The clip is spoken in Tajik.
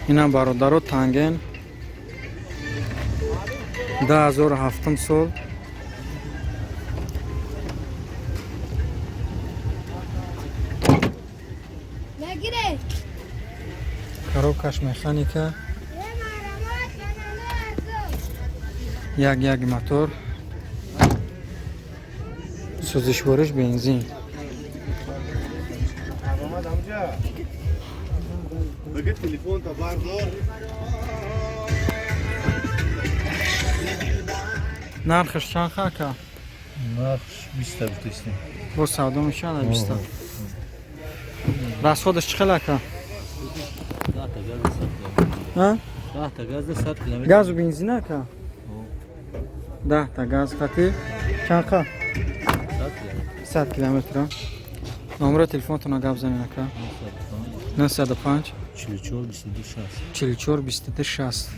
Инам, бародаро, Танген, 2007 сол. Нагире. Коробкаш механика, як як мотор, сӯзишвориш бензин. Бага телефон та бардор. Нархаш чанд, ака? Нархш 20 гуфтастем. Бо савдо мешавад 20. Расходаш чӣ хел, ака? 10 та газ 100 километр. А? 10 та газ 100 километр. Газу бензин, ака? 10 та газ хати чанд қа? 100 километр. 100 километра. Номеро телефонтона гап занед, ака. 905 44 22 60. 44 22 60.